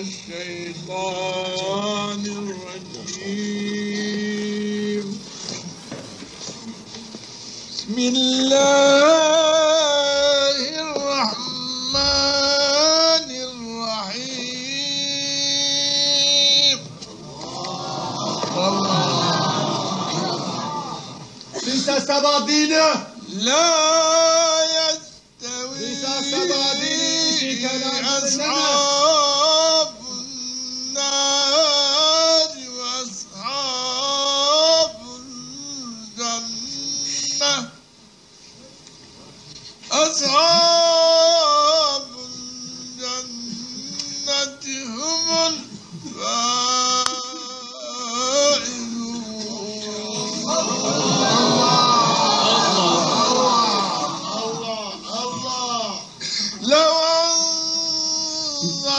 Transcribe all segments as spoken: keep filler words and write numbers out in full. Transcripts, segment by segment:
الشيطان الرجيم. بسم الله الرحمن الرحيم. Sîsa seba dîne. لا يستوي أصحاب النار وأصحاب الجنة. أصحاب الجنة هم الفائزون. لو أنزلنا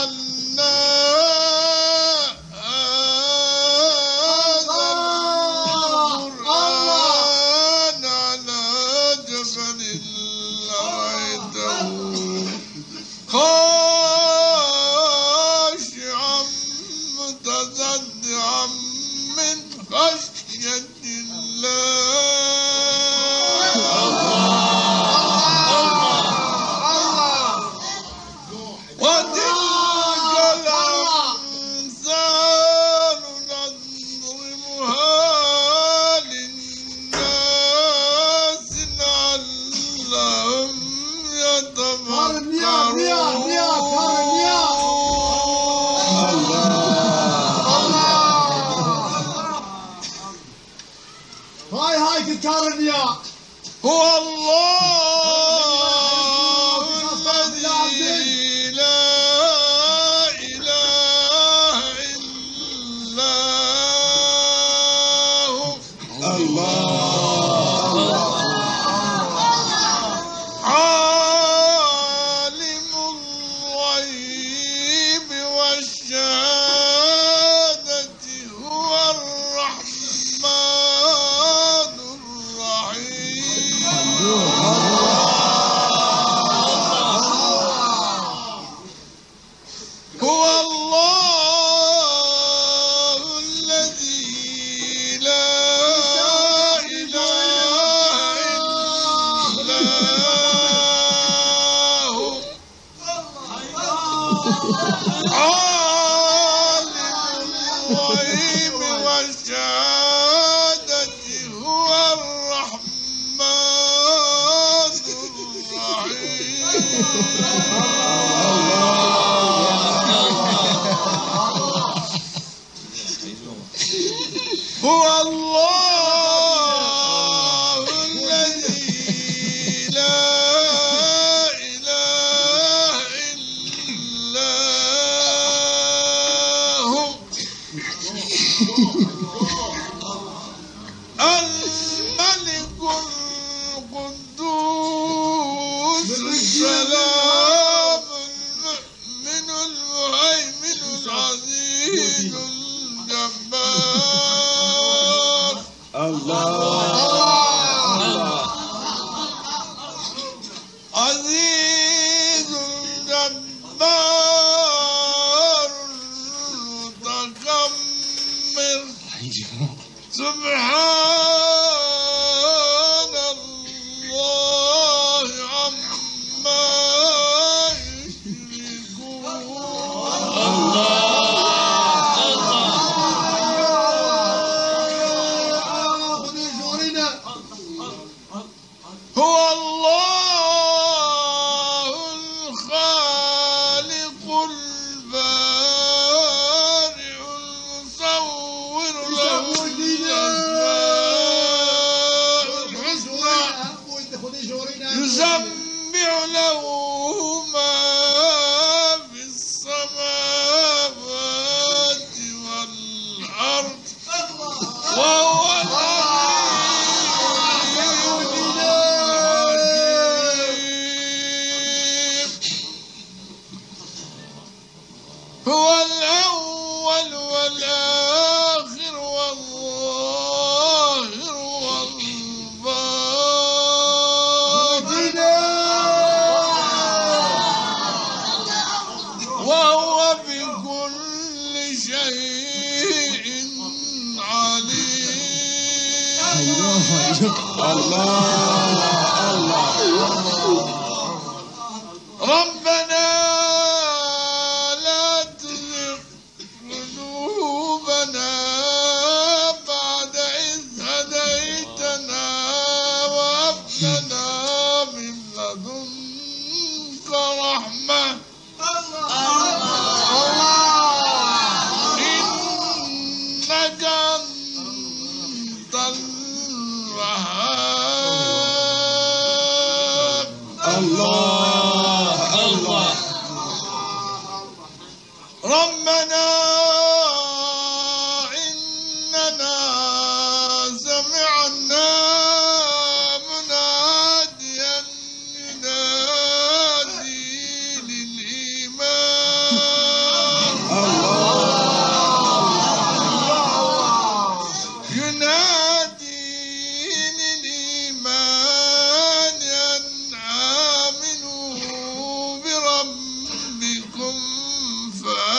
هذا القرآن على جبل لرأيته خاشعا متصدعا من خشية الله. وتلك الأمثال نضربها للناس لعلهم يتفكرون. Hay hay ki karın ya. هو الله الذي لا إله إلا هو. الله. عالم الغيب والشهادة هو الرحمن الرحيم. هو الله الذي لا إله إلا هو. عالم الغيب والشهادة هو الرحمن الرحيم. هو الله الذي لا إله إلا هو. الملك القدوس السلام المؤمن المهيمن العزيز الجبار. الله. عزيز جبار متكبر. سبحان الله عما يشركون. هو الله الخالق البارئ المصور له الأسماء الحسنى. يسبح له ما في السماوات والأرض وهو العلي العظيم. هو الأول والآخر والظاهر والباطن. وهو بكل شيء عليم. الله، الله. ربنا لا تزغ قلوبنا بعد إذ هديتنا وهب لنا من لدنك رحمة إنك أنت الوهاب. الله، الله. ربنا إننا سمعنا مناديا ينادي للإيمان. الله. ينادي للإيمان أن آمنوا بربكم فآمنا.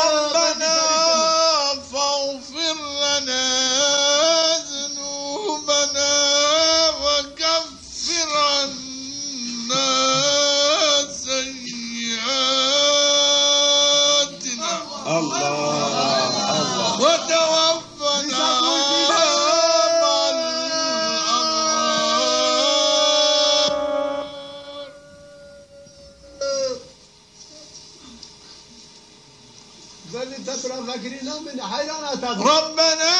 ربنا فاغفر لنا ذنوبنا وكفر عنا سيئاتنا الله، الله. وتوفنا مع الأبرار. Belli te pira vekirî namêne, heyran ata. ربنا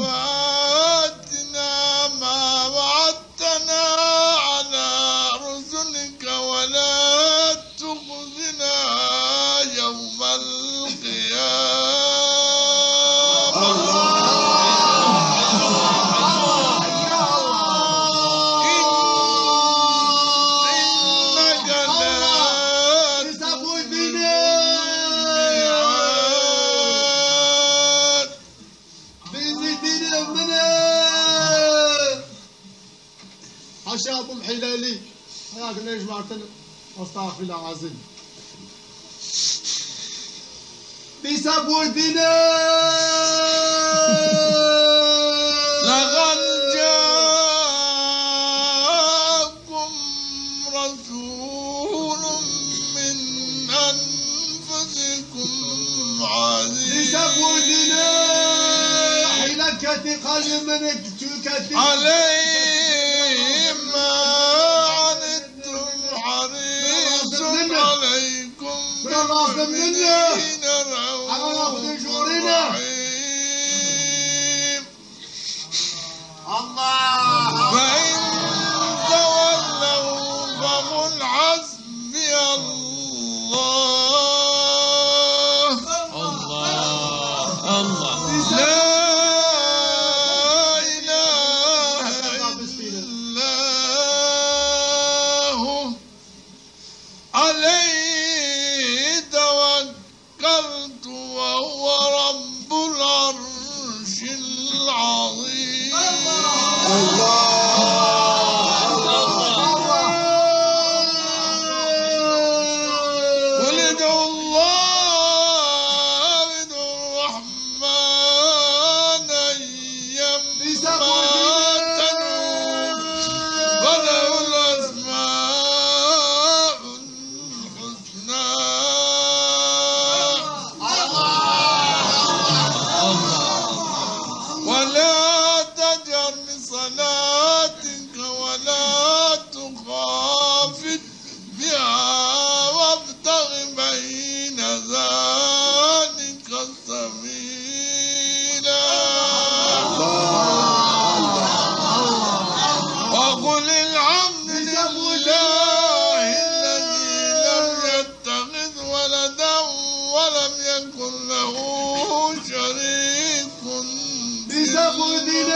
وآتنا ما وعدتنا على رسلك ولا تخزنا يوم القيامة. الله. إنك لا تخلف الميعاد. Haşa bim hilelî. Ayak nejmartin. Estağfirullah azim. Dîsa burdîne. لقد جاءكم رسول من أنفسكم عزيز. Dîsa burdîne. Hîle ketî qalbî min çû ketî. عليه ما عنتم حريص عليكم بالمؤمنين رءوف رحيم. فإن تولوا فقل حسبي الله. الله، الله. لا إله إلا هو. عليه توكلت وهو رب العرش العظيم. الله. قل ادعوا الله أو ادعوا الرحمن أيما تدعوا فله الأسماء الحسنى. ولا تجهر بصلاتك ولا تخافت بها وابتغ بين ذلك سبيلا. وقل الحمد لله الذي لم يتخذ ولدا ولم يكن له شريك في الملك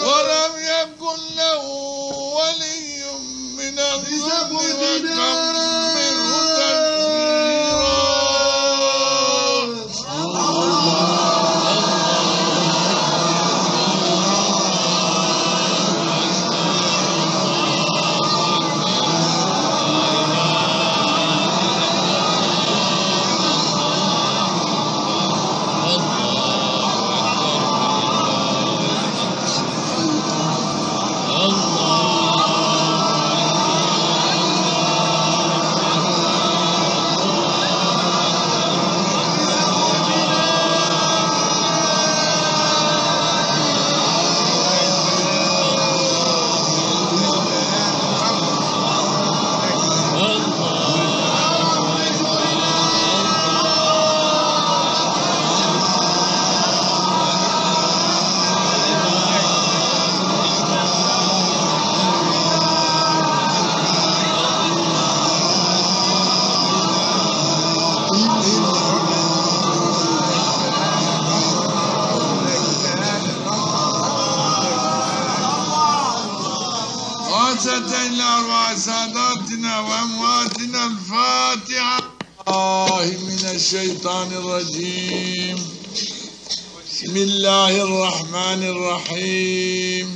ولم يكن له ولي من الذل وكبره تكبيرا. إلى أرواح ساداتنا وأمواتنا الفاتحة. الله من الشيطان الرجيم. بسم الله الرحمن الرحيم.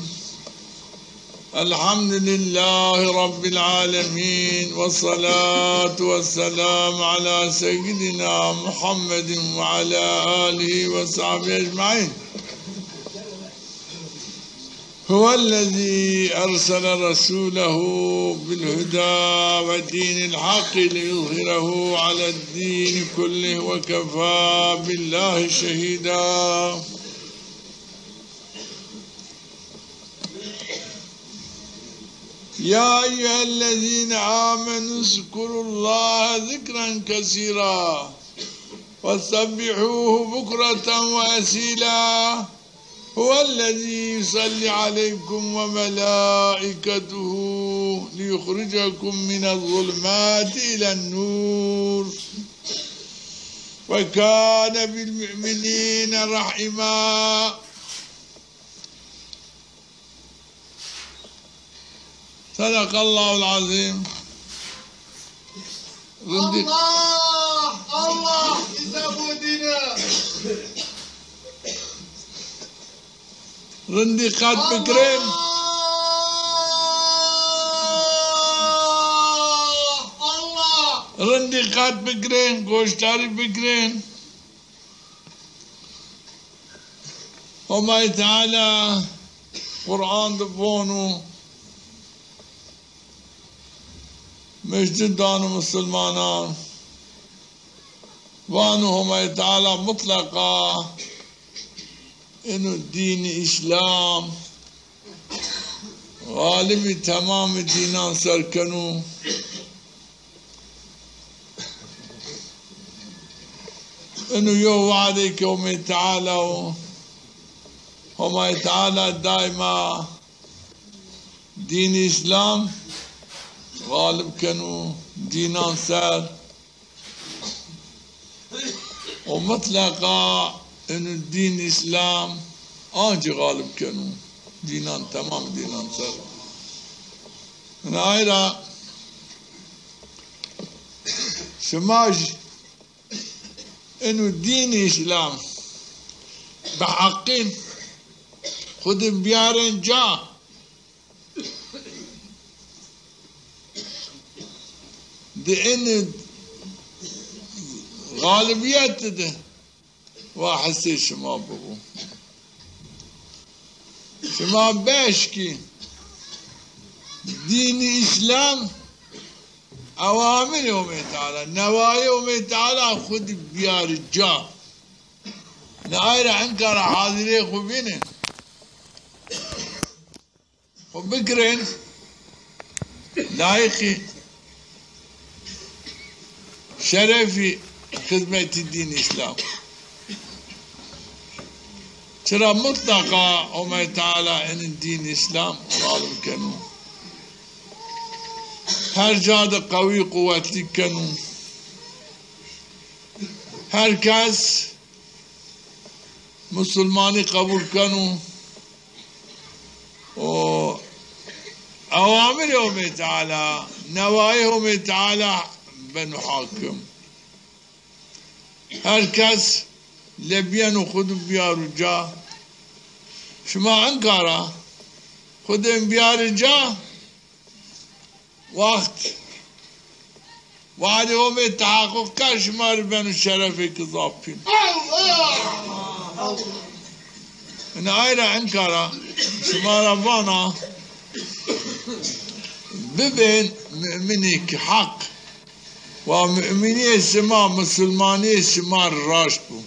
الحمد لله رب العالمين، والصلاة والسلام على سيدنا محمد وعلى آله وصحبه أجمعين. هو الذي أرسل رسوله بالهدى ودين الحق ليظهره على الدين كله وكفى بالله شهيدا. يا أيها الذين آمنوا اذكروا الله ذكرا كثيرا وسبحوه بكرة وأصيلا. هو الذي يصلي عليكم وملائكته ليخرجكم من الظلمات إلى النور وكان بالمؤمنين رحيما. صدق الله العظيم. Rindî Allah, Allah bize bu dini. Rindî qet bikirin. Allah, Allah. Rindî qet bikirin, goşdarî bikirin. Homay Teala Quran de vonu, mecid danu musulmanan, vanu Homay Teala mutlaqa inu dîni Îslam galibî temamî dînan ser kenu. Inu yo wadê ke Homay Teala o. Homay Teala daima dîn Îslam galib kenu dînan ser. O mutlaqa inu dîn Îslam ancî galib kenu dînan, temam dînan ser. Ina ay ra şima jî inu dîn Îslam bi heqîn xwu de biyarên ca, di inu galibîyet de wa hesê şima bibo. Şima beşkî dînî Îslam, ewamirê Homê Teala, newayê Homê Teala xwu di biyarî ca. Ni ay ra inkara hazirê xwu bînin. Xwu bikirin, layîqî şerefî xizmetî dîn Îslam. Çira mutlaqa Homay Teala inin dîn Îslam galib kenu. Her ca de qewî quwetlî kenu. Her kes musulmanî qebul kenu. O ewamirê Homê Teala, newayê Homê Teala benu hakim. Her kes lebiyenu xwu di biyaru ca. Şima inkara xwu di biyarî ca, wext wadê Homê tehaquq kerd, şima rê benu şerefêki zaf pîl. Ina ay ra inkara şima ra vana, bibên muminêki heq. Wa muminîyê şima, musulmanîyê şima raşt bo.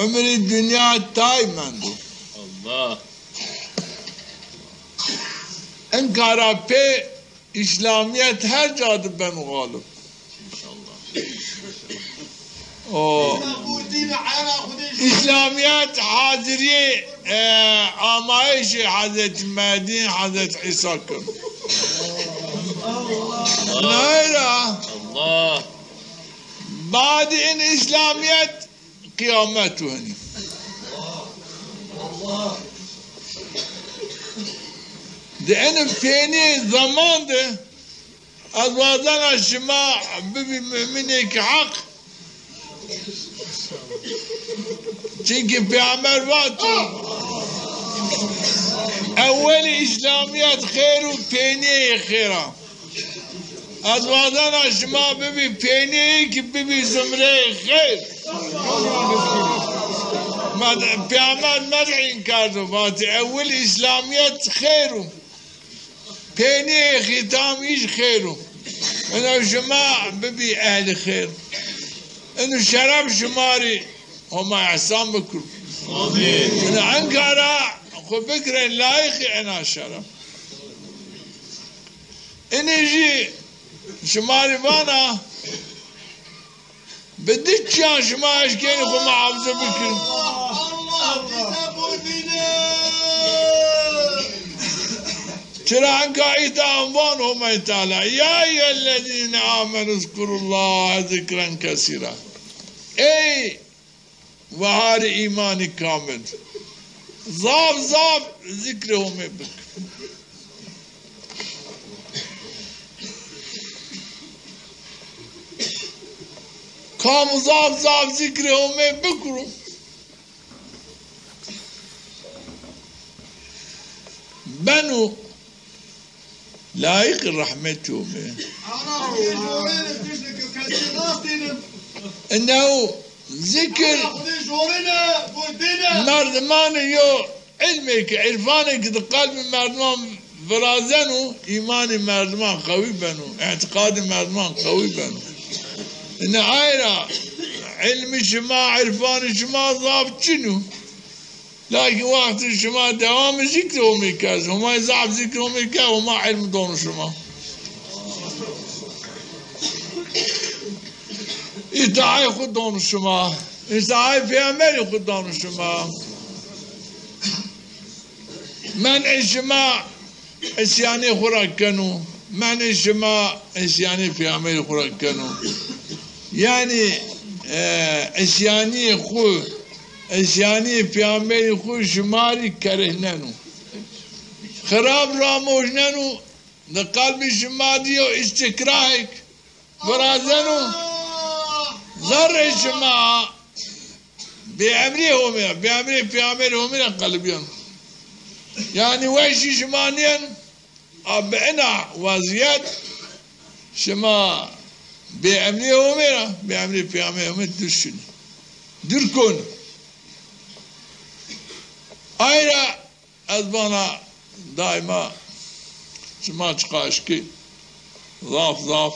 Umrî dinya tay mendo. Allah. Inkara pê Îslamîyet her ca de beno galib. İnşallah. O Îslamîyet hazirîyê, e, amayîşê Hezretî Mehdî, Hezretî Îsa keno. Nayra. Allah. Badî in Îslamîyet qiyamet wenî. Di eno pênîyê zeman de ez wazena şima bibî muminêk heq. Çimkî Peyxamber vato, ewelî Îslamîyet xêr û pênîyê xêr a. Ez wazena şima bibî pênîyêk, bibî zumreyê xêr. Ma Peyxamber medhîn kerdo, vatî ewil Îslamîyet xêr o. Pênîyê xîtam îş xêr o. Ino şima bibî ehlî xêr. Ino şeref şima rî Homa îhsan bikiro. Amîn. Ino Ankara xwu bigirên layîqî ena şeref. Inî jî şima rî vana, bi di çîyan şima eşkenî xwu muhafize bikin. Allah bize bu dini. Çira enka îta envan Homay Teala, ya eyyühellezîne amenu zkurullaha zikren kesîra. Ey weharê îmanî kamil, zaf zaf zikrê Homê bik. Kam zaf zaf zikrê Homê bikiro, beno layîqî rehmetî Homê. Enew zikir merdimanê yo. Îlmêk, îrfanêk di qelbê merdiman virazeno, îmanê merdiman qewî beno, îtîqadê merdiman qewî beno. Ina ay ra îlmî şima, îrfanê şima zaf çin o. Lakin wextê şima dewamê zikrê Homê kerd, Homay zaf zikrê Homê kerd, Homa îlm dono şima. Îtaayê xwu dono şima. Îtaayê Peyxamberî xwu dono şima. Men'ê şima îsyanê xwu ra keno. Men'ê şima îsyanê Peyxamberî xwu ra keno. Yanî, e, îsyanîyê xwu, îsyanîyê Peyxamberî xwu şima rî kerêhneno. Xirab ramojneno, di qelbê şima de yo îstikrahêk virazeno, zerrê şima bêemrê Homê ra, bêemrê Peyxamberê Homê ra qelibîyeno. Yanî weşî şima nîyeno, a bi ina wezîyet şima bêemrê Homê ra, bêemrê Peyxamberê Homê dûr şinî. Dûr konî. Ay ra Ez vana daîma şima çiqa eşkî zaf zaf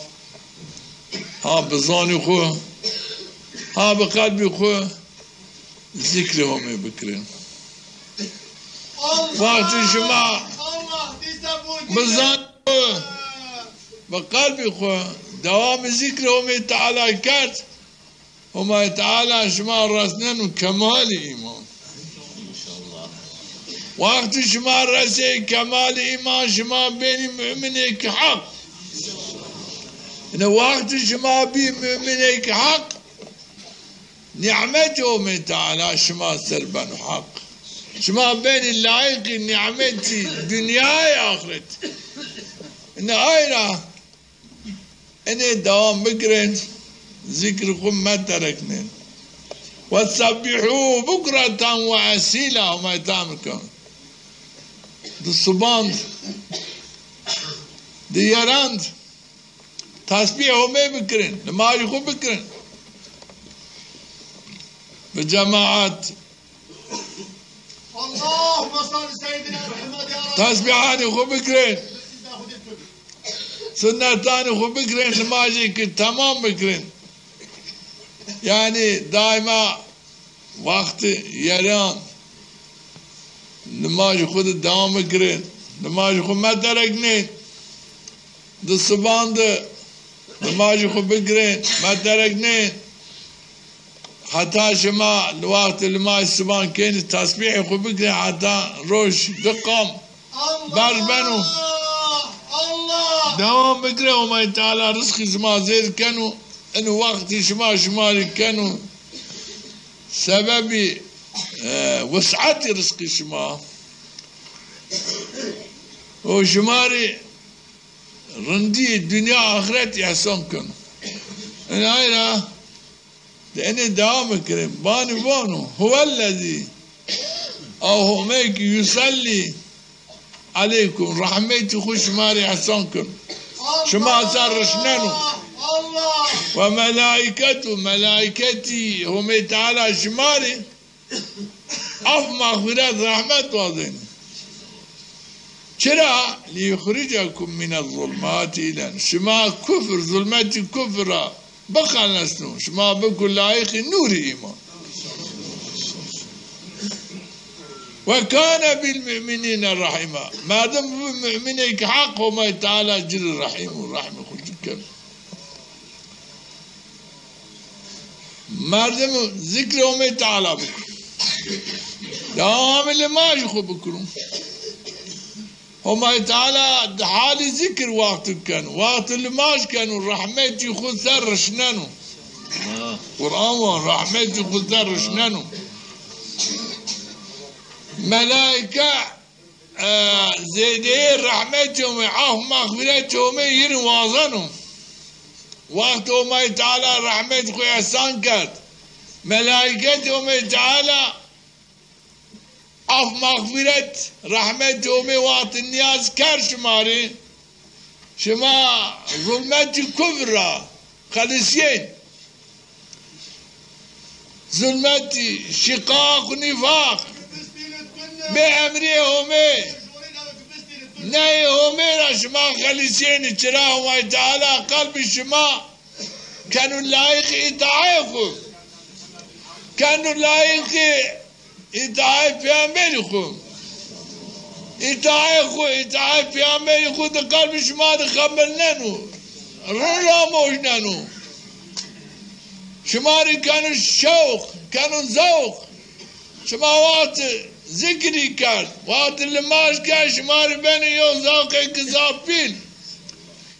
ha bi zonî xwu, ha bi qelbî xwu zikrê Homê bikirên. Wextî şima bi zonî xwu, bi qelbî xwu dewamê zikrê Homê Teala kerd, Homay Teala şima resneno kemalê îman. Wextî şima resê kemalê îman, şima benî muminêk heq. Ine wextî şima bî muminêk heq, nîmetê Homay Teala şima ser beno heq. Şima benî layîqî nîmetî dinyayê axret. Ine ay ra Enê dewam bigirên, zikrî xwu metereknên. Wesebbihû bukreten we esîla, Homay tam bikin. Di siban di, di yeran di tesbîh Homê bikirên, nimajî xwu bikirên. Bi cemaet Tesbîhanê xwu bikirên. Sunnetanê xwu bikirên, nimajêkî temam bikirên. Yanî daîma wextê yeran nimajê xwu de dewam bikirên. Nimajê xwu metereknên. Di siban de nimajê xwu bigirên, metereknên. Heta şima li wextê nimaj siban kenî tesbîhê xwu bigirên heta roj di qam berz beno. Dewam bigire, Homay Teala rizqî şima zêd keno. Ino wextî şima şima rî keno sebebî, e, wus'etî rizqî şima. O şima rê rindî dinya axiret îhsan keno. Ina ay ra de enê dewam kerê. Vanî vano, Huvellezî, a Homey ki yusellî eleykum, rehmetî xwu şima rê îhsan keno. Şima ser rişneno. Ve melaîketu, melaîketî Homey Teala şima rê af, mexfîret, rehmet wazeno. Çira? Lîyuxricekum mîne zulmati îlen. Şima kufr, zulmetî kufr ra bixelesno, şima biko layiqî nûrî îman. Ve kane bil mu'minîne rehîma. Merdim bi mu'minêk heq Homay Teala ci rê rehîm û rehmê xwu ci keno. Merdim zikrê Homay Teala bikiro. Dewamê limajî xwu bikiro. Homay Teala di halî zikir wextî keno, wextî limaj keno, rehmetî xwu ser rişneno. Quran wa rehmetî xwu ser rişneno. Melaîke, e, zêdeyê rehmetî Homê, af, mexfîretî Homê yîn wazeno. Wextî Homay Teala rehmetî xwu îhsan kerd, melaîketî Homay Teala af, mexfîret, rehmetî Homê wextî nîyaz kerd şima rê, şima zulmetî kufr ra xelisîyên. Zulmetî şîqaq û nîfaq bê emrê Homê, neyê Homê ra şima xelisîyênî. Çira? Homay Teala qelbî şima keno layiqî îtaayê xwu, keno layiqî îtaayê peyamberî xwu. Îtaayê xwu, îtaayê peyamberî xwu di qelbî şima di xemilneno, rind ramojneno. Şima rê keno şewq, keno zewq. Şima wextî zikrî kerd, wextî limaj kerd, şima rê benê yew zewqêk zaf pîl.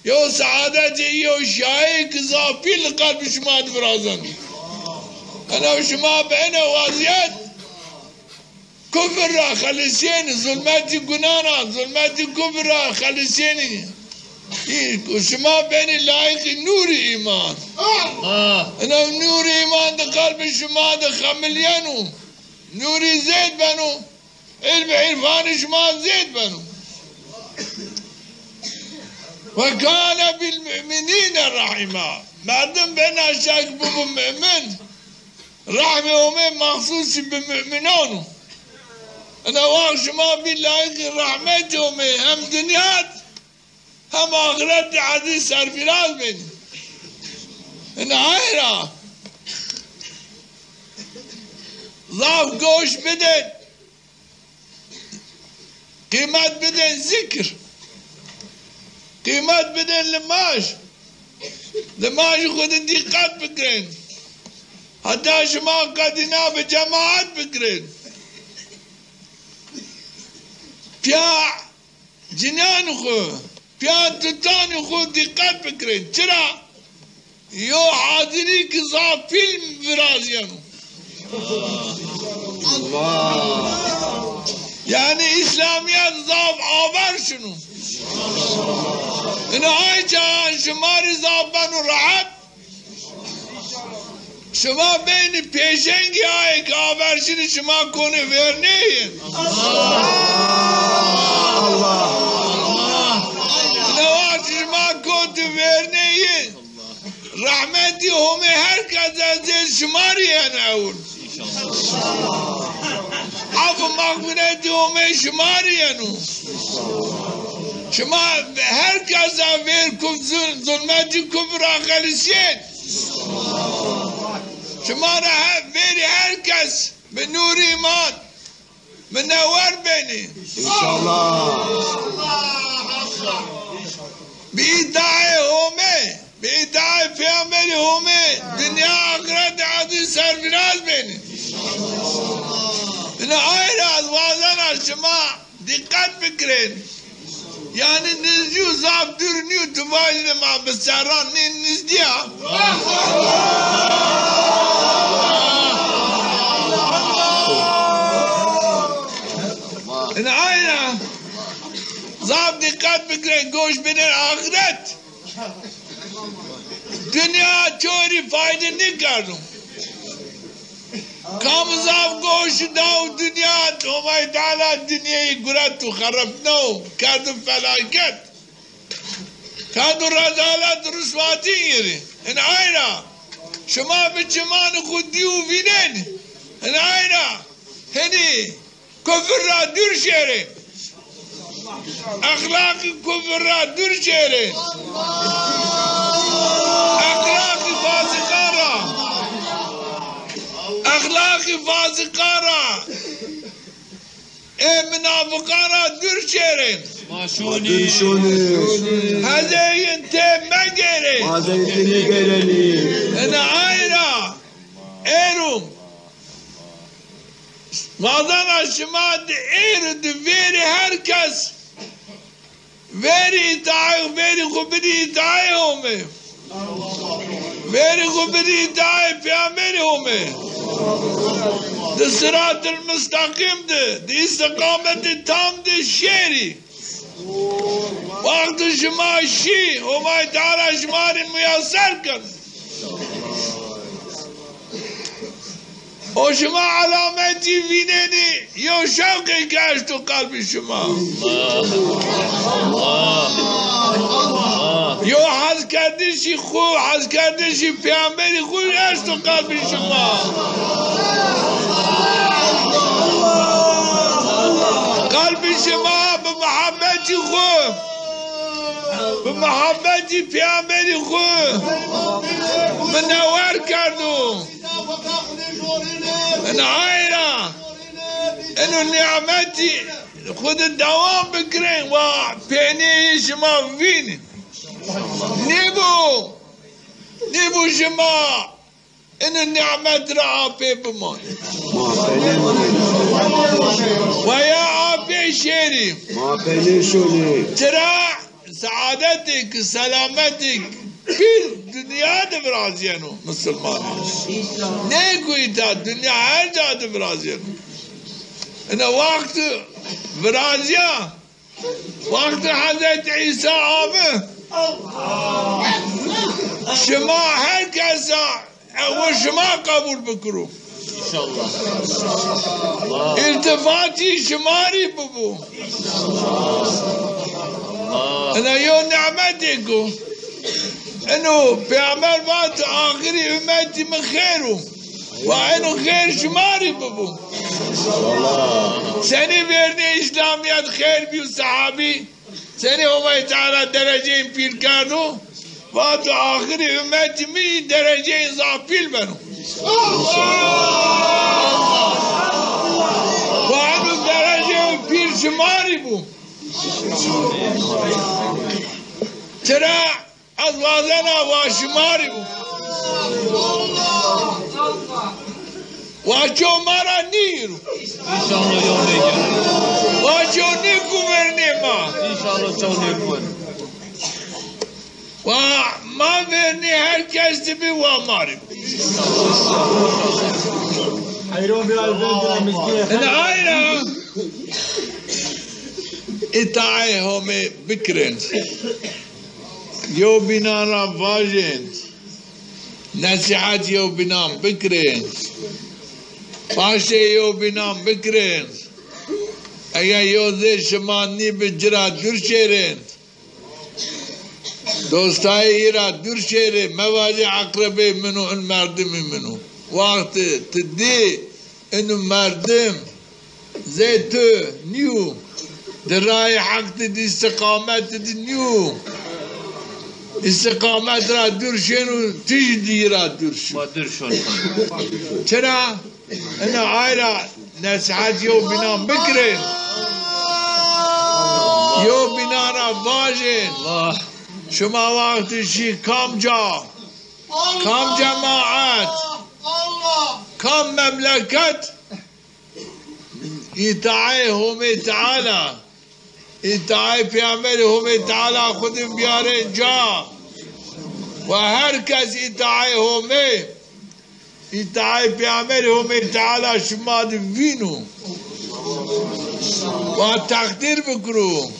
Yew seadetê, yew şayeyêk zaf pîl li qelbî şima di virazeno. Ena şima bi ene wezîyet kufr ra xelisîyênî, zulmetî gunan ra, zulmetî kufr ra xelisîyênî. Î, şima benî layiqî nûrî îman. Ena nûrî îman di qelbî şima di xemilîyeno. Nûrî zêd beno. Îlm û îrfanê şima zêd beno. Ve kane bil mu'minîne rehîma. Merdim bena şek bibo mu'min, rehmê Homê mexsûsî bi mu'minan o. Ina wext şima bî layiqî rehmetê Homê hem dinya de hem axiret de ezîz serfîraz benî. Ina ay ra zaf goş bidên. Qîmet bidên zikr. Qîmet bidên limaj. Limajî xwu di dîqet bikirên. Heta şima qedîna bi cemaet bikirên. Pîya cinîyanî xwu, pîya tutanî xwu dîqet bikirên. Çira? Yo hazirî ki zaf pîl virazîyeno. Yanî Îslamîyet zaf aver şino. Ina ay çaxan şima rê zaf beno rehet. Şima beynî pêşengî ayê ke aver şinî, şima konê verneyê. Ina wext şima kotî verneyê. Rehmetî Homê her kes ra zêd şima rê yeno ewil. Af û mexfîretî Homê şima rê yeno. Şima her kes ra vêr kuf-, zul-, zulmetî kufr ra xelisîyên. Şima ra he-, vêrî her kes bi nûrî îman minewer benî. Înşallah. Bi îtaê Homê, bi îtaê Peyamberî Homê dinya axiret de ezîz serfîraz benî. Ina ay ra ez wazena şima dîqet bikirên. Yanî nizdî û zaf dûr nîyo, tu vajîne ma bi serran nê nizdî ya. Ina ay ra zaf dîqet bigirin, goş bidin axiret. Dinya çorî fayde nêkerdo. Kam zaf goş daw dinya, Homay Teala dinyayî guret û xerepnaw, kerdo felaket. Kerdo rezalet, riswatî yê rê. Hina ay ra şima bi çimanê xwu dî û vînenî. Hina ay ra henî kufir ra dûr şêrê. Exlaqî kufir ra dûr şêrê. Exlaqî fasiqan ra. Exlaqî fasiqan ra. Ê minafiqan ra dûr şêrên. Ma şonî. Dûr şonî. Hezê yin tê megêrên. Ma hezê yin tê nêgêrenî. Ena ay ra êro wazena şima di êro di verî her kes verî îtaayê, verî xwu bidî îtaayê Homê. Verî xwu bidî îtaayê Peyamberê Homê. Di siratil musteqîm di, di îstiqametê tam di şêrî. Wexto şima şî, Homay Teala şima rê muyeser keno. O şima elametî vînenî, yew şewqêk eşto qelbê şima. Yew hezkerdişî xwu, hezkerdişî Peyamberî xwu eşto qelbê şima. Qelbê şima bi muhebbetî xwu, bi muhebbetî Peyamberî xwu minewer kerdo. Ena ay ra eno nîmetî xwu di dewam bigirin, wa peynîyê şima vînî. Nêbo, nêbo şima eno nîmet ra apê bimanê. Weya apê şêrî. Tira? Seadetêk, selametêk pîl dinya de virazîyeno misilmanî. Nê ku îta dinya her ca de virazîyeno. Ina wext virazîya, wext Hezret Îsa abi, şima her kesa ew şima qebul bikiro. Înşallah. Înşallah. Îltifatî şima rî bibo. Înşallah. Ina yew nîmetêk o. Ino Peyxamber vat, axirî ummetî mi xêr o. Wa ino xêr şima rî bibo. Înşallah. Senî vernî Îslamîyet xêr bîyo, sehabî? Senî Homay Teala dereceyên pîl kerdo? Vato, axirî ummetî mi dereceyên zaf pîl beno. Wa eno dereceyên pîl şima rî bo. Çira? Ez wazena wa şima rî bo. Wa ço ma ra nîgiro. Înşallah yew nêgiro. Wa ço nêko vernê ma. Înşallah ço nêko vernê. Wa ma vernê her kes de bî wa ma rî bo. Heyran bir albendine mizgîne. Ina ay ra îtaayê Homê bikirin. Yewbînan ra vajên. Nesîhet yewbînan bikirin. Paştê yewbînan bikirin. Eger yew zê şima nîbi ci ra dûr şêrin. Dostayê yî ra dûr şêrê. Mevajê eqrebeyê min o, in merdimî min o. Wextê ti dî ino merdim zê tu nîyo. Di rayê heq di, di îstiqamet di nîyo. Îstiqamet ra dûr şêno, ti jî di yî ra dûr şo. Ma dûr şon. Çira? Ina ay ra nesîhet yewbînan bikirê. Yewbînan ra vajên. Şima wextî şî kamca, kam cemaet, kam memleket îtaayê Homê Teala, îtaayê Peyxamberê Homê Teala xwu din biyarên ca. Wa her kes îtaayê Homê, îtaayê Peyxamberê Homê Teala şima di vîno. Wa teqdîr bikiro.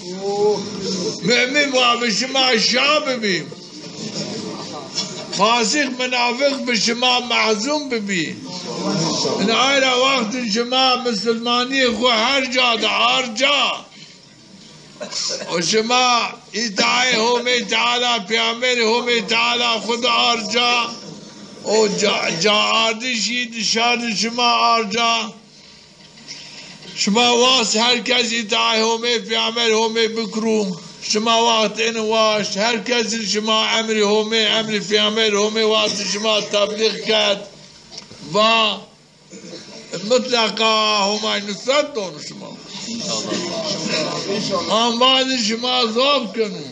Mu'min wa bi şima şa bibî. Fasix, minafiq bi şima mehzun bibî. Ina ay ra wextî şima misilmanîyê xwu her ca de arca. O şima îtaê Homê Teala, Peyamberê Homê Teala xwu de arca. O ca, ca ardişî dişar de şima arca. Şima wast her kes îtaê Homê, Peyamber Homê bikru. Şima wast in waşt, her kes şima emrî Homê, emrî Peyamber Homê wast şima teblîx kerd. Va mutlaqa Homay nusret donu şima. Ambazî şima zaf kenu.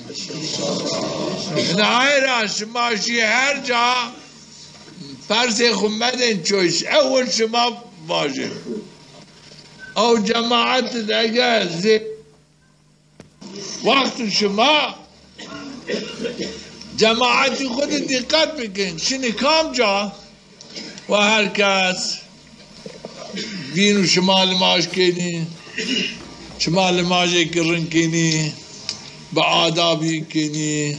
Ina ay ra şima şî her ca. Persê xwu medên çoyş. Ewil şima vajê. Ew cemaet id eger zê-, wextî şima cemaetî xwu de dîqet bikin. Şinî kamca? Wa her kes vînû şima limaj kenî, şima limajêkî rind kenî, bi adabî kenî,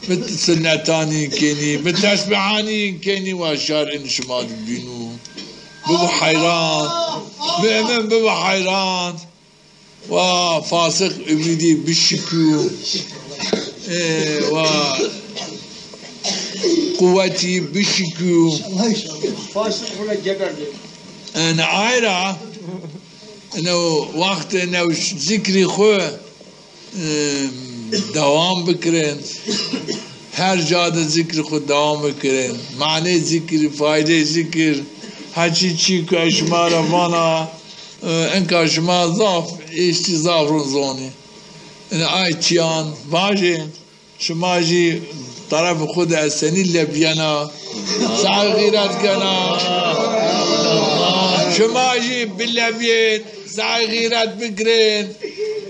bi sunnetanî kenî, bi tesbîhanî kenî, wa şar in şima di vînû. Bibi heyran. Mu'min bibi heyran. Wa fasix umîdî bişikû. E, wa quwetî bişikû. Fasix buna geber. En ay ra, eno wext eno zikrî xwu, e, dewam bikirin. Her ca de zikrî xwu dewam bikirin. Manê zikrî, faydê zikir. Heçî çî ku ez şima ra vana, e, inka şima zaf, êştî zaf rind zonî. Ina ay çîyan vajê. Şima jî terefê xwu de ez senî lebîyena, saê xîret kena. Şima jî bilebîyên, saê xîret bikirên.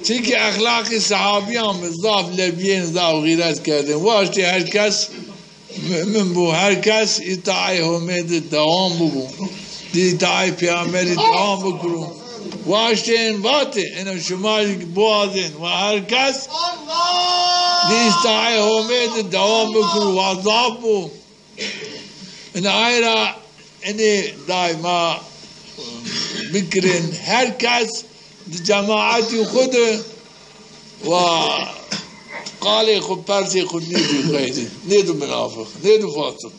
Çimkî exlaqî sehabîyan bi zaf lebîyên, zaf xîret kerdên. Waştê her kes mu'min bû, her kes îtaê Homê de dewam bibû. Di îtaê Peyamberî dewam bikirû. Waştên vatê, eno şima jî biwazên wa her kes di îtaê Homê de dewam bikirû, wa zaf bû. Ina ay ra inê daîma bikirin. Her kes di cemaetî xwu de wa qalê xwu, persê xwu nêdû xeyrî, nêdû minafiq, nêdû fasiq.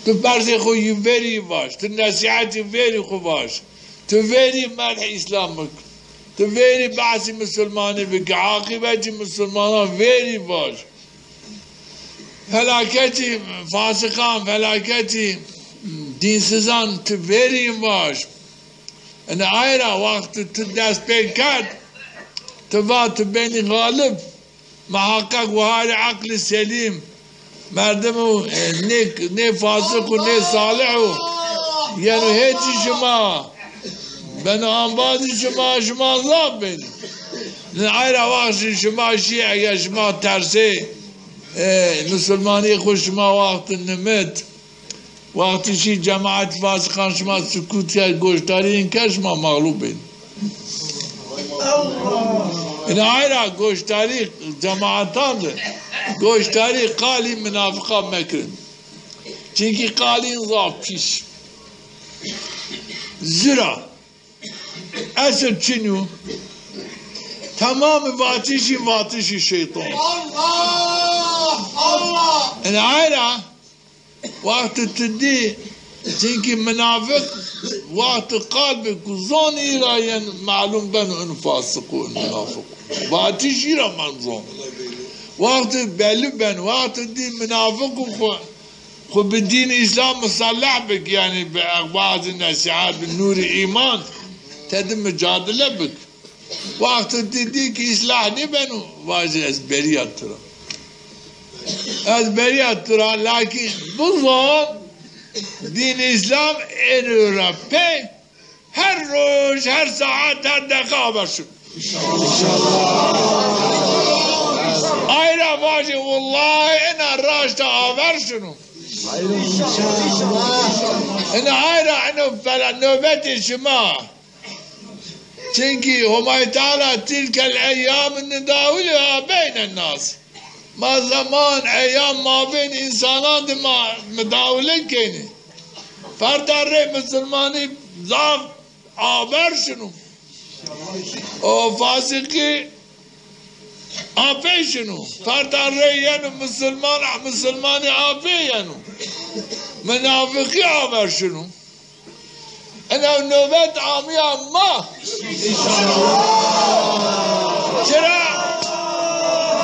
Tu persê xwu yî verî vaj, tu nesîhetî verî xwu vaj. Tu verî merh Îslam bik. Tu verî behsî misilmanî bik, aqîbetî misilmanan verî vaj. Felaketî fasiqan, felaketî dînsizan tu verî vaj. Ina ay ra wextî tu dest pê kerd, tu va tu benî xalib. Muheqeq wiharî eqlî selîm, merdim û, e, nê, nê fasiq û nê salih û yeno hêtî şima, beno ambazî şima, şima zaf benî. Ay ra wextî şima şî, eger şima tersê, e, misilmanî xwu şima wextî nimit, wextî şî cemaet fasiqan şima sukût kerd, goşdarî in kerd, şima mexlûb bên. Ina ay ra goşdarî cemaetan de, goşdarî qalî minafiqan mekirin. Çimkî qalîn zaf pîs. Zira esil çin o. Temamî vatişî, vatişî şeytan. Allah! Allah! Ina ay ra wextî tu dî, çimkî minafiq wextî qal bi ku zonî ra yen melûm beno in fasiq o, in minafiq o. Vatişî ra men zon. Wextî belî beno, wextî dî minafiq o xwu, xwu bi dîn Îslam muselleh bik, yanî bi wazî nesîhet, bi nûrî îman tedi mucadele bik. Wextî dî, dî ki îslah nêbeno, vajî ez berîya tu ra. Ez berîya tu ra, lakîn bizon dîn Îslam êno ra pey her roj, her saet, her deqa aver şino. Ay ra vajî, wellahî ina raşta aver şino. Ina ay ra, ino fela-, nobetê şima. Çimkî Homay Teala tilkel eyyam nidawilha beynen nas. Ma zeman, eyyam mabên însanan de ma midawile kenî. Ferda rê misilmanî zaf aver şino. O fasiqî apê şino. Ferda rê yeno misilman, misilmanî apê yeno. Minafiqî aver şino. Ena nobet amîya ma. Çira?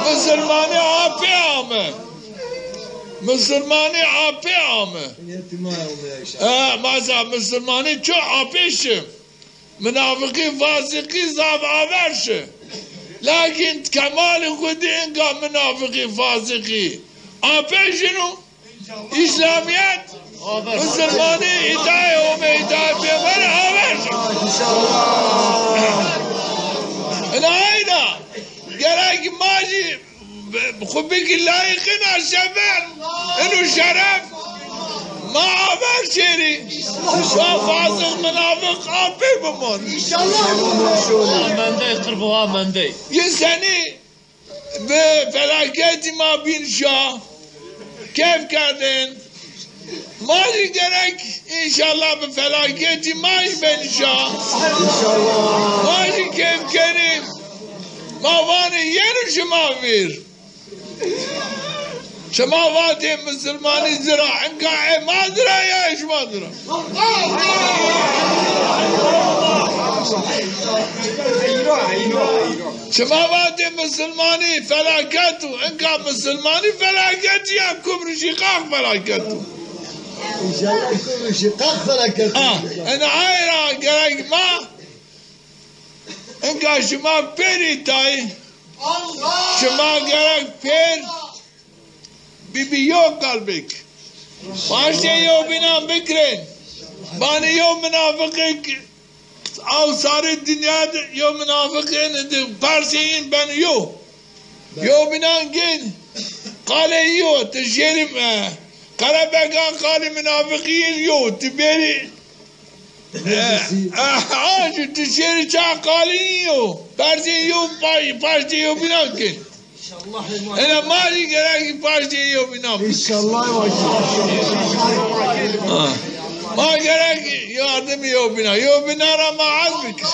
Misilmanî apê ame. Misilmanî apê ame. E, mesela misilmanî ço apê şi. Minafiqî, fasiqî zaf aver şi. Lakin kemalê xwu de inka minafiqî, fasiqî apê şino. Îslamîyet, misilmanî, îtayê Homê, îtayê pêxemberî aver şi. Ina ayna gerek ma jî bi-, xwu bikî layîqîna şefer, ino şeref ma aver şêrî. Wa fasiq, minafiq apê bimon. Amendey, qirbo amendey. Yi senî bi felaketî ma bîn şa, keyf kerdên. Ma jî gerek înşallah bi felaketî ma jî bên şa. Ma jî keyf kenî. Ma vanê yeno şima vîr. Şima vatê misilmanî ci ra, inka ê ma ci ra ya ê şima ci ra? Şima vatê misilmanî felaket o, inka misilmanî felaket ya, kufr şîqaq felaket o. Înşallah kufr şîqaq felaket o. Ha, ena ay ra gerek ma, inka şima pêrî tay, şima gerek pêr Bibî yo kalbêk. Paştê yewbînan bikirên. Vanê yo minafiqêk aw sarê dinya de, yo minafiqêne de persê yin beno yo. Yewbînan gên qalê yo, ti şêrî, e, Qerebegan qalê minafiqî yin yo, ti bêrî E, e, a, ju ti şêrî ça qalî yo. Persê yo pa-, paştê yewbînan kên. Ena ma jî gerek paştê yewbînan bikin. İnşallah. Ha. Ma gerek yardim yewbînan. Yewbînan ra ma hez bikin.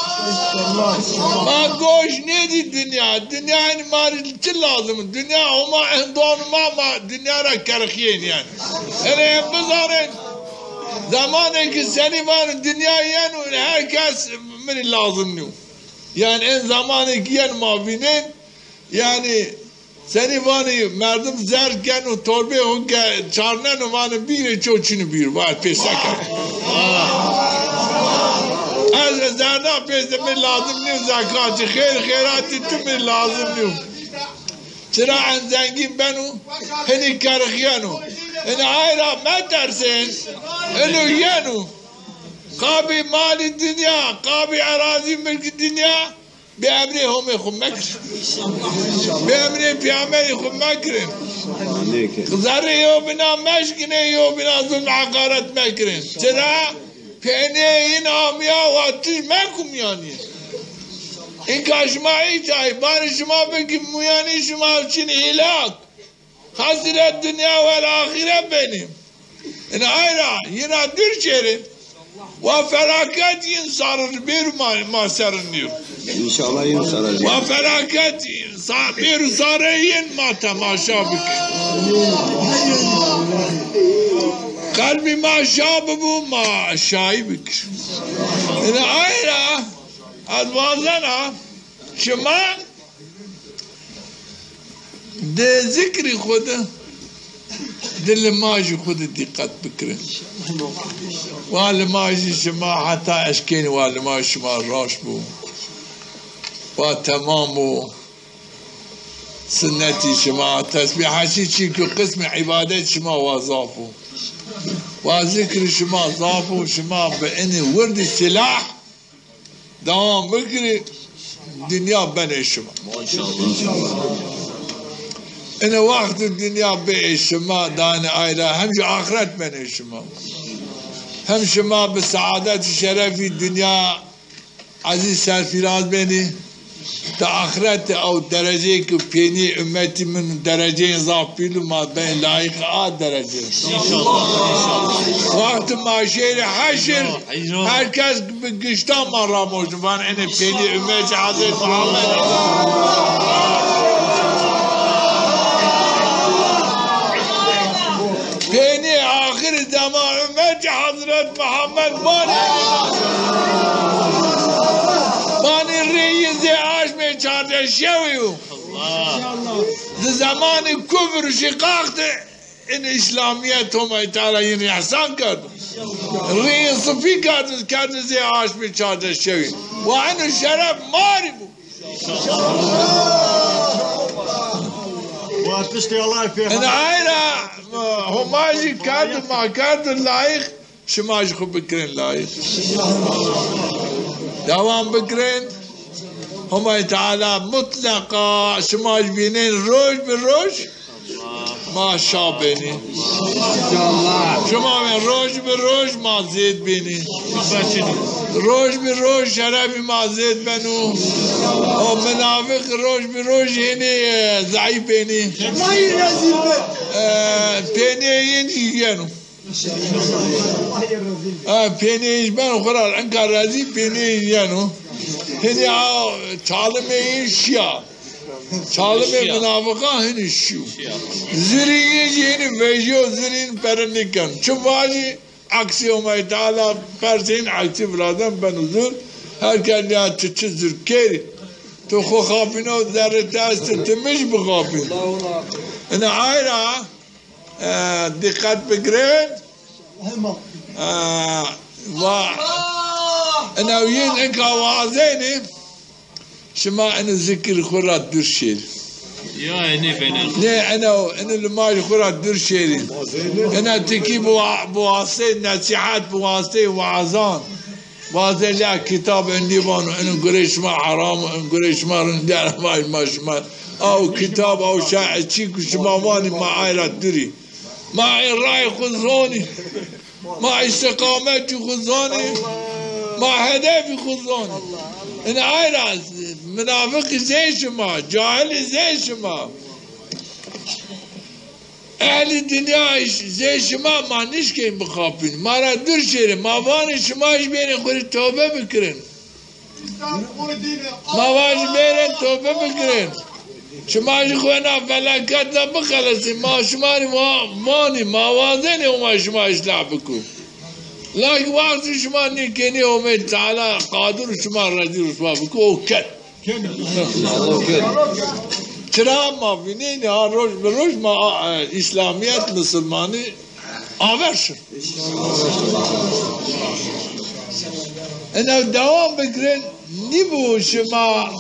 Ma goş nêdî dinya. Dinya, yanî, ma rê çi lazim? Dinya Homa endon ma, ma dinya ra kerxîyên yanî. Ena bizanên. Zamanê ki senî vanê dinya yeno, her kes mi rê lazim nîyo. Yanî en zamanê ki yeno ma vînên, yanî senî vanê merdim zerd keno, torbê xo ke çarneno, vanê bîrê, ço çinî bîr, va pê se keno. Ez zerda pê se mi lazim nîyo, zekatî, xêr xêratî tu mi lazim nîyo. Çira en zengîn beno, hinî kerxîyeno. Ina ay ra metersên, ino yeno. Qabî malî dinya, qabî erazî milkî dinya, bi emrê Homê xwu mekirin. Bi emrê Peyxamberî xwu mekirin. Zerrê yewbînan meşkinê, yewbînan zulm heqaret mekirin. Çira? Pênê yin amîya wa tij meko mîyanî. Înka şima îtay, banê şima bikî mîyanî şima çin hîlak. Hesret dinya wel axîret benî. Ina ay ra yina dûr şêrê. Wa felaket yin sarir bêr ma, ma serin nîyo. Înşallah yin sarir. Wa felaket sa-, bêr sarê yin ma temaşa bikî. Qelbî ma şa bibo, ma şayî bikir. Ina ay ra ez wazena şima di zikrî xwu de, di limajî xwu de dîqet bikirin. Wa limajî şima heta eşkên wa limaj şima raşt bo. Wa temam bo. Sunnetî şima, tesbîh heşî çî ku qismê îbadet şima wa zaf o. Wa zikrî şima zaf o, şima bi inî wirdî silah dewam bikirî, dinya benê şima. Inî wextî dinya bê şima, danê ay ra hem jî axiret benê şima. Hem şima bi seadetî şerefî dinya Ezîz serfîraz benî. Ti axirete ew dereceyê ke pênî ummetî min dereceyên zaf pîl û ma ben layîq a dereceyê. Wextê ma şêrî heşir, her kes bi gişta ma ramoşt, van enê pênî ummetî Hezret Muhammed. Pênî axirî zeman ummetî Hezret Muhammed vanê. Vanê rêyî zê aşmê çardeh şewî yo. Di zemanî kufr şîqaq de in îslamîyet Homay Teala yin rî îhsan kerdo. Rêyî sifî kerdo, kerdo zê aşmê çardeh şewî. Wa eno şeref ma rî bo. Wa tiştê Allahê pêxember. Ina ay ra Homa jî kerdo, ma kerdo layîq, şima jî xwu bikirin layîq. Dewam bikirin. Homay Teala mutleqa şima jî bînin roj bi roj. Ma şa benî. Şima ben roj bi roj ma zêd benî. Roj bi roj şerefî ma zêd beno. O minafiq roj bi roj hînî, e, zayîf benî. E, pênîyê yin jî yeno. E, pênîyê yin jî beno xwu ra enka razî pênîyê yin yeno. Hînî a çalimê yin şîya. Çalimê minafiqan hinî şîyo. Zirî yin jî hinî vejîyo, zirî yin pere nîken. Çi vajî, aksî Homay Teala persên aksî virazen beno zur. Her kes ya ti çi zur kerî. Tu xwu xapîno, zerrê ti estê, ti mi jî bixapîn. Ina ay ra, e, dîqet bigirin. E, va, ina yin inka wazenî. Şima eno zikir xwu ra dûr şêrî. Ya, enê benê. Nê, eno, eno limaj xwu ra dûr şêrî. Ena tikî bi wa-, bi wasiteyê nesîhet, bi wasiteyê wazan. Wazê la kitab endî vano, eno gurê şima heram o, eno gurê şima rind, eno vaj ma şima. Aw kitab, aw şer'e çî ku şima vanî ma ay ra dûrî. Ma ê rayê xwu zonî. Ma îstîqametî xwu zonî. Ma hedefî xwu zonî. Ina ay ra minafiqî zê şima, cahilî zê şima. Ehlî dinya zê şima ma nişkên bixapîn. Ma ra dûr şêrê. Ma vanê şima jî bêrê xwu rê tobe bikirin. Ma vajî bêrên tobe bikirin. Şima jî xwu ena felaket de bixelesîn. Ma şima rê va-, vanî, ma wazenê Homa şima îslah biko. Lak wextî şima nîkenî Homê Teala qadir şima rezîl riswa biko, o ken. Çira ma vînenî ha roj bi roj ma, e, îslamîyet, misilmanî aver şi. Ina dewam bikirin, nîbo şima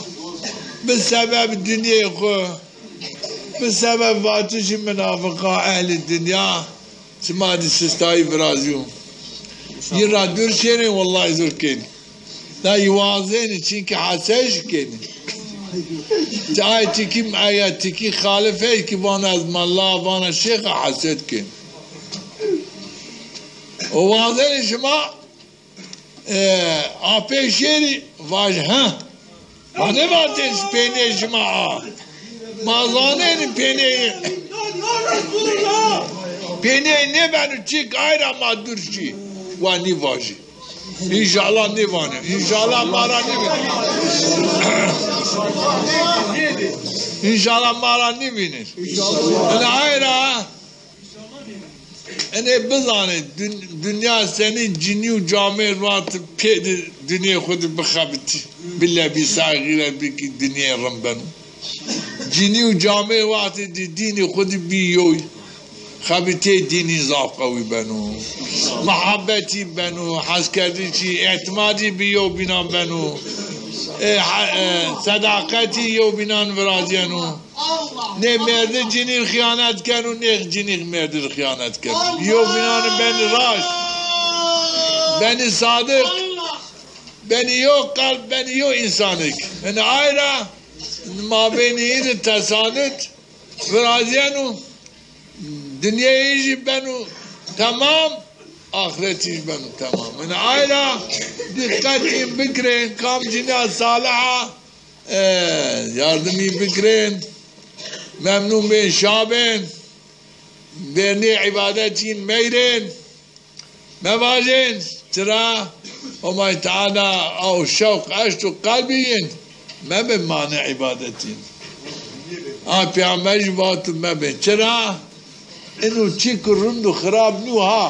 bi sebeb dinyê xwu, bi sebeb vatişî minafiqa ehlî dinya, şima dî sistayî virazîyo. Yi ra dûr şêrên, wellahî zor kên. Da yi wazenî, çimkî hesed jî kenî. Ti ay tikî, aya tikî xalif ey ki vana ez mela, vana şêx a, hesed kenî. O wazenî şima, e, apê şêrî vaj, ha. Ma nêvatên pênê şima a. Ma zanenî pênê. Pênê nêbeno çîk, ay ra ma dûr şî. Wa nîvajî. Înşallah nêvanê. Înşallah ma ra nêvînê. Înşallah ma ra nêvînê. Ina ay ra, enê bizanê, dun-, dinya senî cinî û camêrd vat pê di dinyê xwu di bixebitî. Bi lebîsa xîret bikî dinyê rind beno. Cinî û camêrd wextê di dînî xwu di bî yoy. Xebitê dînî zaf qewî beno. Muhabbetî beno, heskerdişî, îtimadî bi yewbînan beno. E, ha-, e, sedaqetî yewbînan virazîyeno. Nê mêrdi cinî rê xîyanet keno, nê cinî mêrdi rê xîyanet keno. Yewbînan benî raşt, benî sadiq, benî yo qelb, benî yo însanik. Ina ay ra mabênî yi di tesanut virazîyeno. Dinyayê jî beno temam, axretî jî beno temam. Ina ay ra dîqet în bikirên, kam cinîya salih a, e, yardimî bikirên, memnun bên, şa bên, vernê îbadetî meyrên. Mevajên, çira Homay Teala aw şewq eşt û qelbî yin, mebin mane îbadetî. A Peyxamber jî vato mebin. Çira? Ino çîk rind û xirab nîyo ha.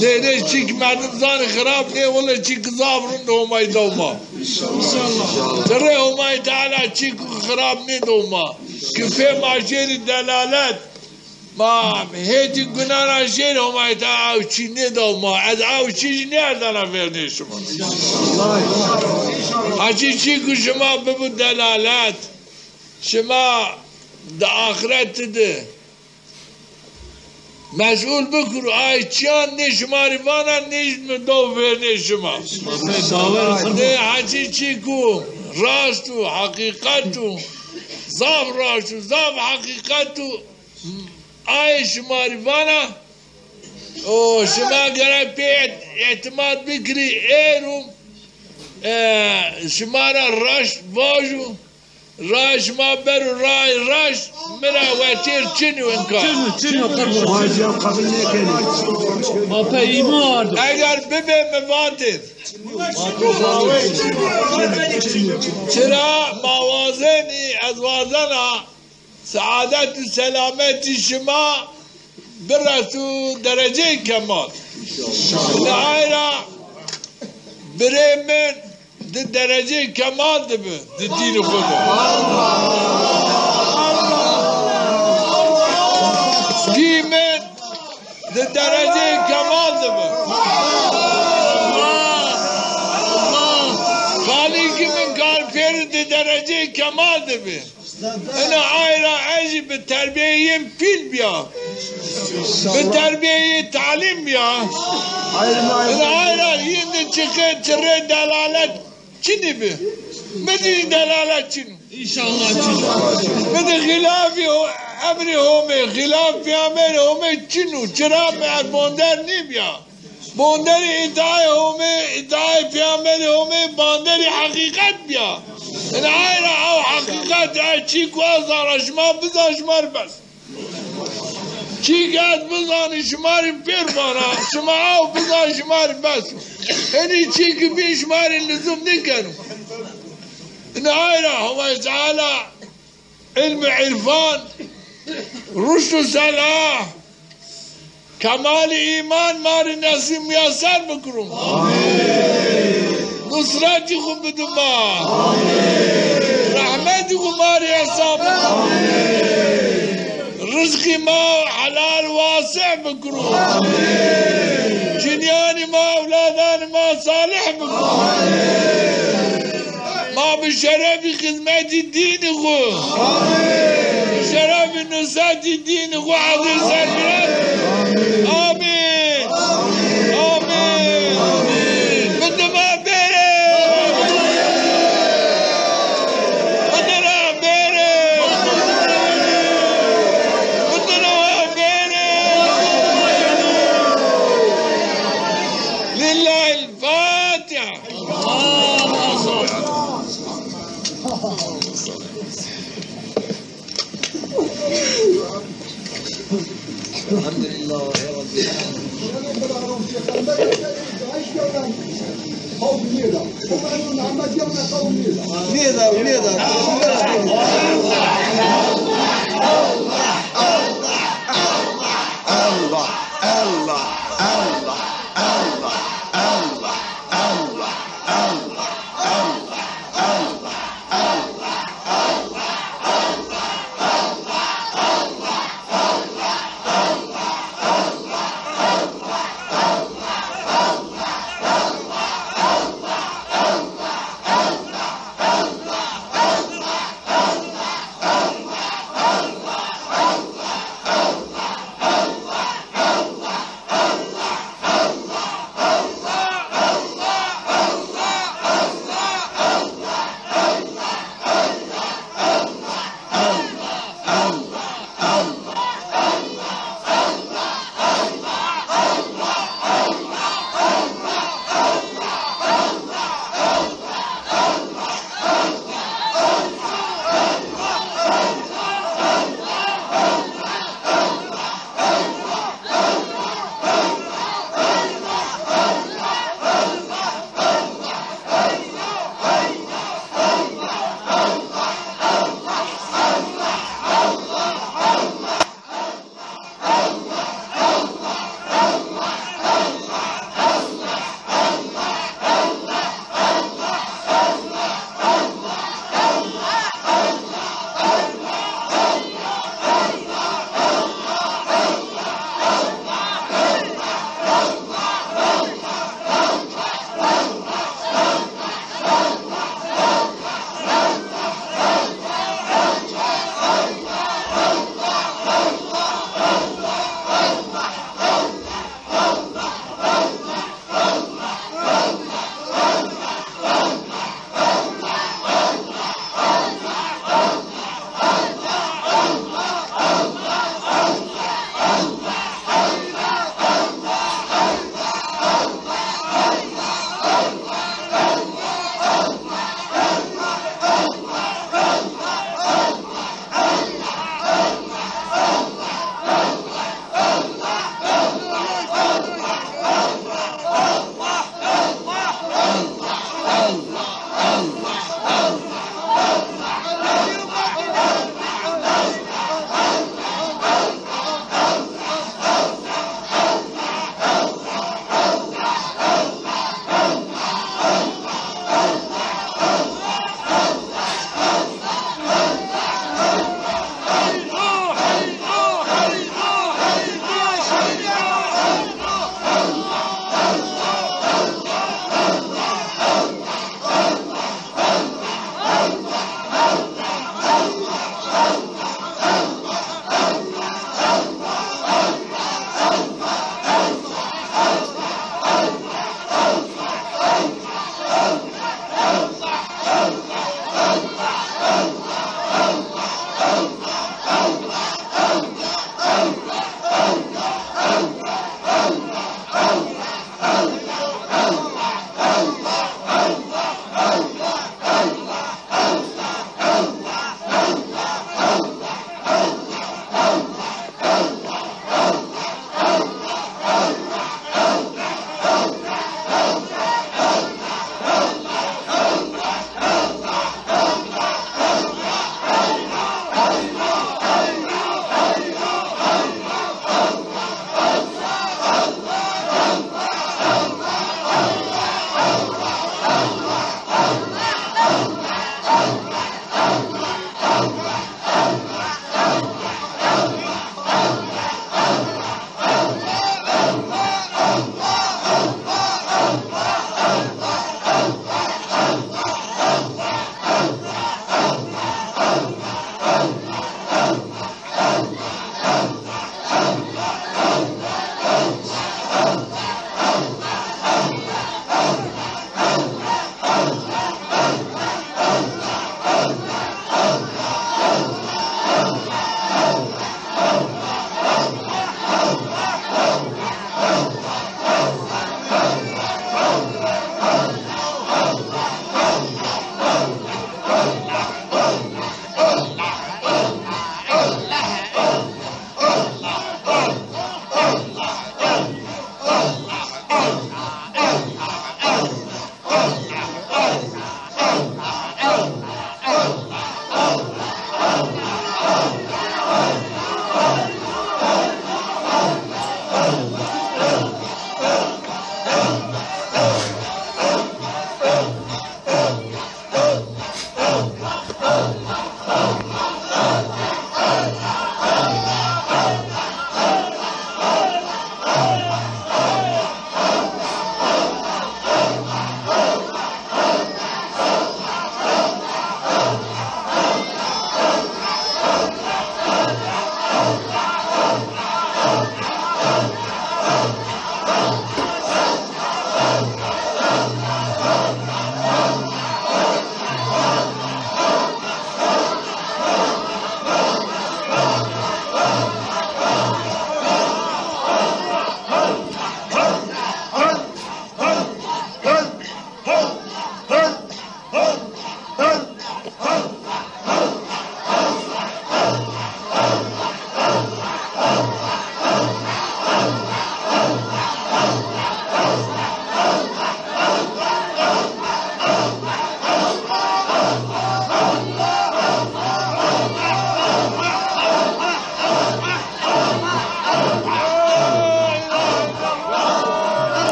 Nê, nê çîk merdim zanê xirab nê, wele çîk zaf rind Homay daw ma. Çirê Homay Teala çîk xirab nêdaw ma. Ki pê ma şêrî delalet. Ma hêtî guna ra şêrî Homay Teala aw çî nêdaw ma. Ez aw çî jî nêerdana vernê şima. Haçî çî ku şima bibo delalet, şima di axretî de mesûl bikiro, ay çîyan nê şima rê vana, nê jî mi daw vernê şima. Nê haçî çî ku rast û heqîqet û zaf rast û zaf heqîqet û Ay şima rê vana, o şima gerek pê ît-, îtîmat bikirî, êro, e, şima ra raşt vajo, ray şima bero ray raşt, mi ra wetêr çin o înka. Çin o, çin o, qebul. Vaciya qebul nêkenî. Ma pê îman ardo. Eger bibê mi vatê. Çira ma wazenî, ez wazena, Seadet û selametî şima bireso dereceyê kemal. Li ay ra birê min di dereceyê kemal de bi, di dînî xwu de. Pî min di dereceyê kemal de bi. Xalîkî min Karpêrî di dereceyê kemal de bi. Ina ay ra ez jî bi terbiyeyê yin pîl bîya. Bi terbiyeyê talim bîya. Ina ay ra yin di çiqê çirê delalet çinî bi. Mi di delalet çin o. Înşallah çin o. Mi di xîlafî ho-, emrê Homê, xîlaf peyamberê Homê çin o. Çira mi ez bonder nêbîya. Bonderê îtaê Homê, îtaê Peyamberê Homê, bonderê heqîqet bîya. Ina ay ra ew heqîqet, ew çî ku ez zana şima bizan şima rê bes. Çî ku ez bizanî şima rê pêr vana, şima ew bizan şima rê bes. Henî çî ku bî şima rê lizum nêkeno. Ina ay ra Homay Teala Îlm û îrfan, ruşd û selah, kemalî îman ma rê nesîb muyeser bikiro. Amîn. Nusretî xwu bido ma. Amîn. Rehmetî xwu ma rê îhsan bikiro. Amîn. Rizqî ma helal wasi bikiro. Amîn. Cinîyanî ma, ewladanî ma salih bikiro. Amîn. Ma bi şerefî xizmetî dînî xwu, bi şerefî nusretî dînî xwu hazir serfiraz. Amîn. Amîn. Bi dima bêrê. Bi dima bêrê. Bi dima bêrê. Lillahil Fatiha.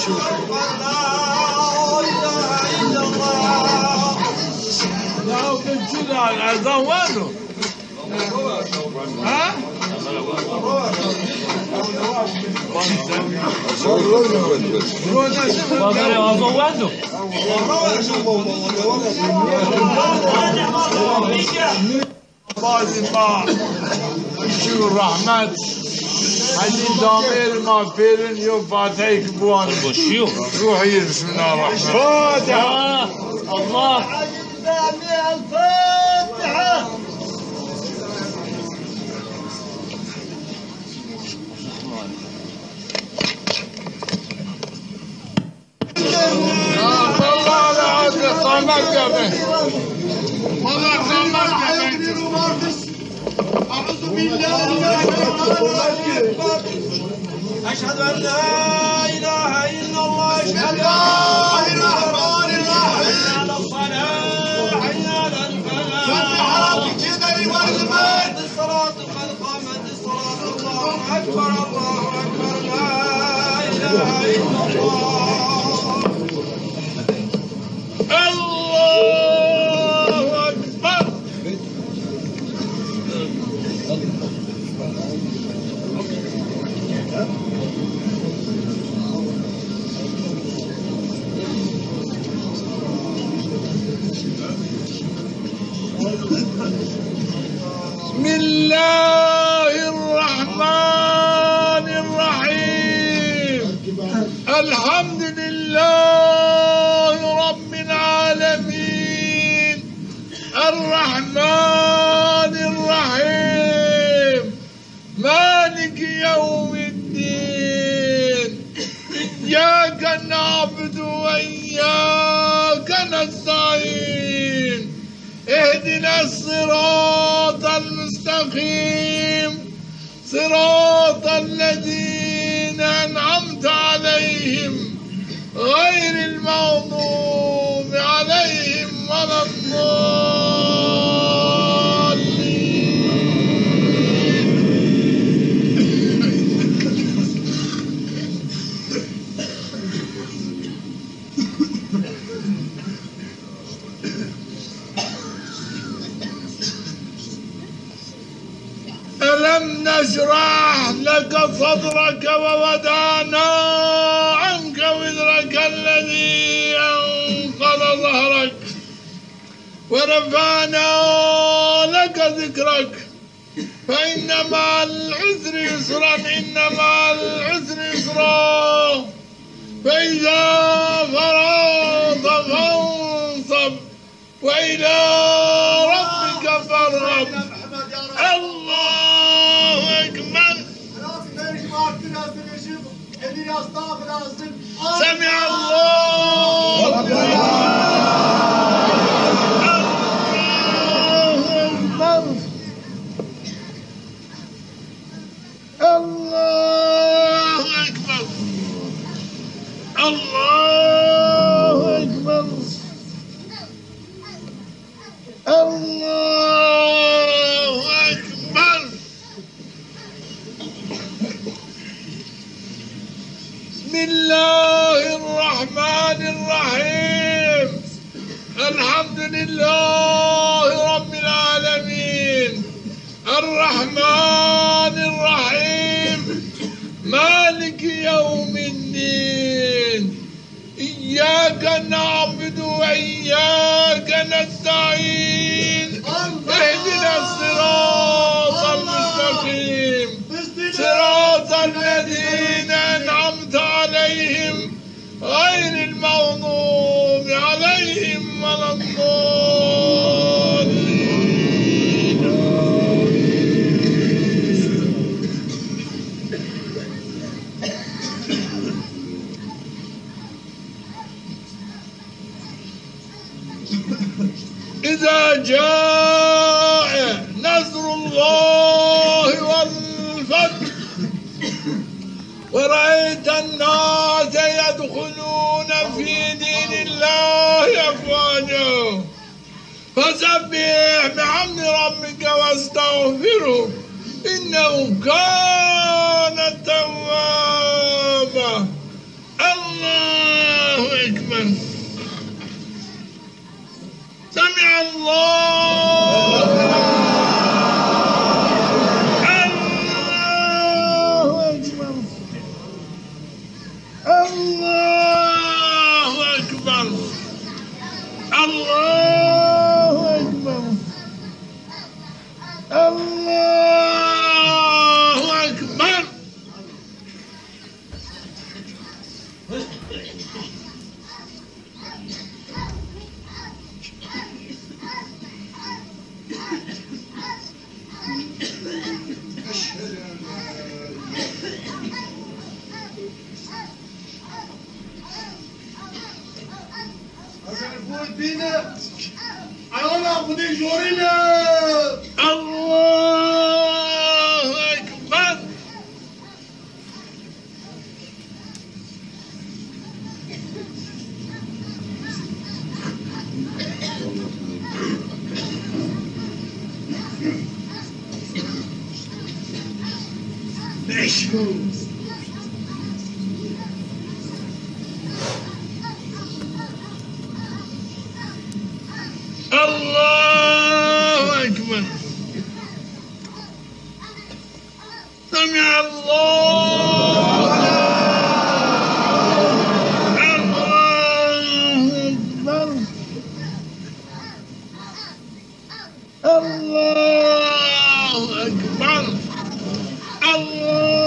Ya, ezan weno. Ha? Bazarê azon wendo. Bazî ma şîyo rehmet. Hecî damêrê ma pêrin yo fatiheyêk biwano. Şîyo. Ruhî, bismillahirrahmanirrahîm. Fatiha. Allah. Vallahi qamet keme. Vallahi qamet keme. أعوذ بالله من الشيطان الرجيم. أشهد أن لا إله إلا الله. أشهد أن لا إله إلا الله. حي على الصلاة، حي على الفلاح. الصراط قد قامت الصلاة. الله أكبر، الله أكبر، لا إله إلا الله. الله أكبر. بسم الله الرحمن الرحيم. الحمد لله رب العالمين. الرحمن الرحيم. مالك يوم الدين. إياك نعبد وإياك نستعين. اهدنا الصراط المستقيم. صراط الذين أنعمت عليهم غير المغضوب عليهم ولا الضالين. ألم نشرح لك صدرك ووضعنا عنك وزرك الذي أنقض ظهرك ورفعنا لك ذكرك فإن مع العسر يسرا، إن مع العسر يسرا، فإذا فرغت فانصب وإلى ربك فارغب. الله أكبر. سمع الله. الله أكبر. الله أكبر. الله أكبر. الله أكبر. بسم الله الرحمن الرحيم. الحمد لله رب العالمين. الرحمن الرحيم. مالك يوم الدين. إياك نعبد وإياك نستعين. اهدنا الصراط المستقيم. صراط الذين أنعمت عليهم غير المغضوب عليهم ولا الضالين. إذا جاء نصر الله والفتح ورأيت الناس يدخلون في دين الله أفواجا فسبح بحمد ربك واستغفره إنه كان توابا. الله Allahu Ekber. Eger bu dîne ayağına Xudê jorîne. Allahu Ekber. Beş. Allahu Ekber. Semîallahu. Allahu Ekber. Allahu Ekber. Allahu